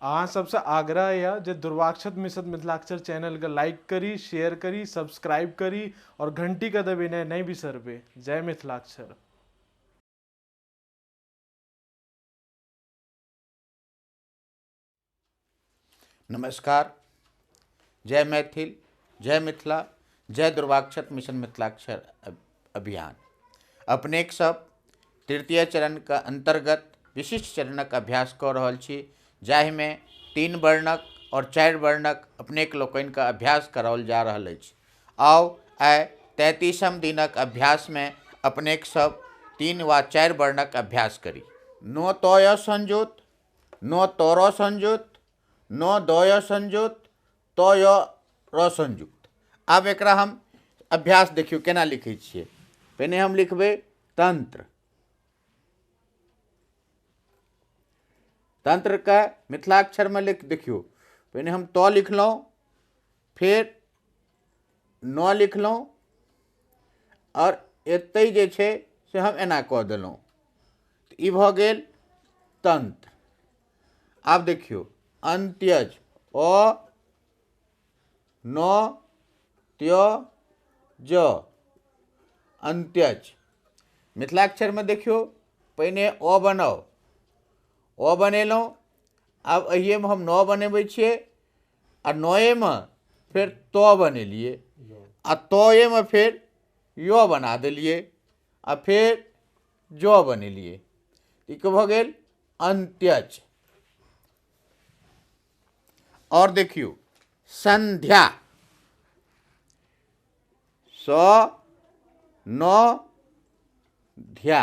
अहाँ सबसँ आग्रह यऽ जे दुर्वाक्षत मिश्र मिथिलाक्षर चैनलके लाइक करी, शेयर करी, सब्सक्राइब करी और घंटीके दबेनाइ नहि बिसरबै। जय मिथिलाक्षर। नमस्कार, जय मैथिल, जय मिथिला, जय दुर्वाक्षत मिशन मिथिलाक्षर अभियान। अपनेक सब तृतीय चरण के अंतर्गत विशिष्ट चरणक अभ्यास कऽ रहल छी, जाहिमे 3 वर्णक और 4 वर्णक अपनेक लोकनिके अभ्यास कराओल जा रहल अछि। आउ आइ 33म दिनक अभ्यासमे अपनेक सब 3 वा 4 वर्णक अभ्यास करी। नो तय संयुक्त, नो तर संयुक्त, नो दय संयुक्त, तय र संयुक्त। आब एकरा हम अभ्यास देखियौ केना लिखै छियै। पहिने हम लिखबै तंत्र। तंत्र के मिथिलाक्षर में लिख देखियौ, पहिने हम त लिखलहुँ, फेर न लिखलहुँ और एतै जे छै से हम एना कऽ देलहुँ। ई भऽ गेल तंत्र। आब देखियौ अंत्यज, अ न त्य ज, अंत्यज। मिथिलाक्षर में देखियौ पहिने अ बनाउ, अ बनेलहुँ, आब एहिएमे हम न बनेबै छियै आ नएमे फेर त बनेलियै आ तएमे फेर य बना देलियै आ फेर ज बनेलियै। ई भऽ गेल अंत्यज। और देखियौ संध्या, स न ध्या।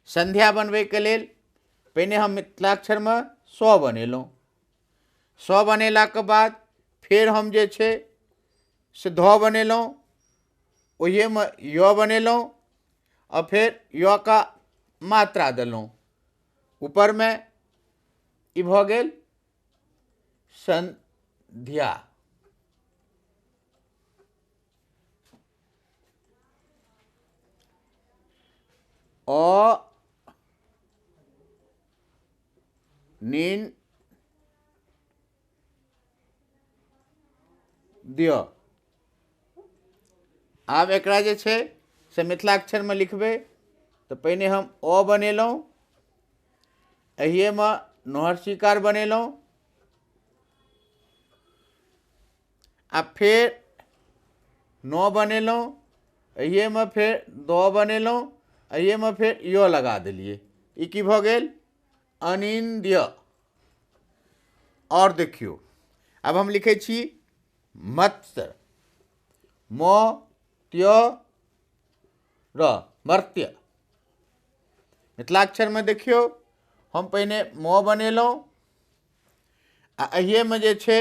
संध्या बनबैके लेल पहिने हम मिथिलाक्षरमे स बनेलहुँ। स बनेलाके बाद फेर हम जे छै से ध बनेलहुँ, ओहिएमे य बनेलहुँ आ फेर य का मात्रा देलहुँ ऊपरमे। ई भऽ गेल संध्या। अ नीन दिअ। आब एकरा जे छै से मिथिलाक्षरमे लिखबै तऽ पहिने हम अ बनेलहुँ, एहिएमे नहरसीकार बनेलहुँ आ फेर न बनेलहुँ, एहिएमे फेर द बनेलहुँ, एहिएमे फेर य लगा देलियै। ई की भऽ गेल अनिंद्य। और देखियौ आब हम लिखै छी मत्स्य, म त्य र, मर्त्य। मिथिलाक्षरमे देखियौ हम पहिने म बनेलहुँ आ एहिएमे जे छै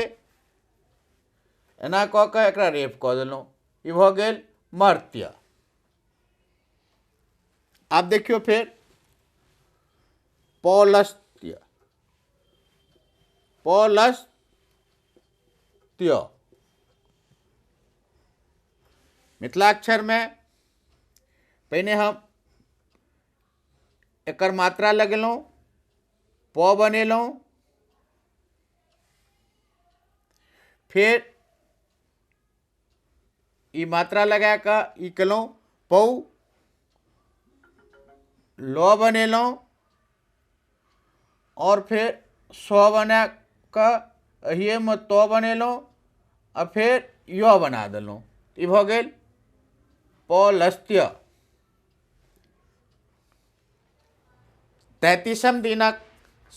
एना कऽ कऽ एकरा रेप कऽ देलहुँ। ई भऽ गेल मर्त्य। आब देखियौ फेर पौलस्त्य, पौलस्त्य। मिथिलाक्षरमे पहिने हम एकर मात्रा लगेलहुँ, प बनेलहुँ, फेर ई मात्रा लगा कऽ ई केलहुँ पौ, ल बनेलहुँ और फेर स बना कऽ एहिएमे त बनेलहुँ आ फेर य बना देलहुँ। ई भऽ गेल पौलस्त्य। 33म दिनक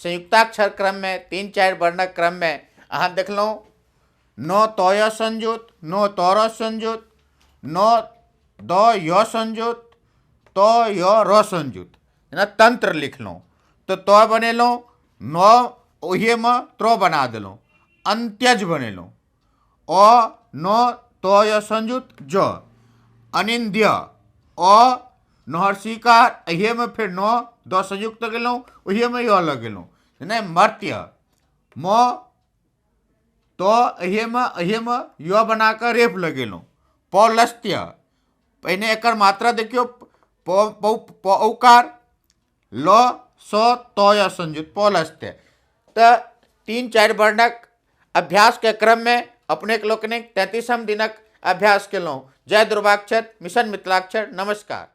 संयुक्ताक्षर क्रममे 3 4 वर्णक क्रममे अहाँ देखलहुँ न तय संयुक्त, न तर संयुक्त, न द य संयुक्त, त य र संयुक्त। जेना तंत्र लिखलहुँ तऽ त बनेलहुँ, न ओहिएमे त्र बना देलहुँ, अंत्यज बनेलहुँ, अ न त य संयुक्त ज, अनिंद्य, अ नहरसीकार, एहिएमे फेर न द संयुक्त लगेलहुँ, ओहिएमे य लगेलहुँ। जेना मर्त्य, म त एहिएमे एहिएमे य बना कऽ रेप लगेलहुँ। पौलस्त्य, पहिने एकर मात्रा देखियौ, प पौ प औकार, ल स त संयुक्त पौलस्त्य। तऽ 3-4 वर्णक अभ्यास के क्रम में अपने लोकनिक 33म दिनक अभ्यास केलहुँ। जय दुर्वाक्षर, मिशन मिथिलाक्षर, नमस्कार।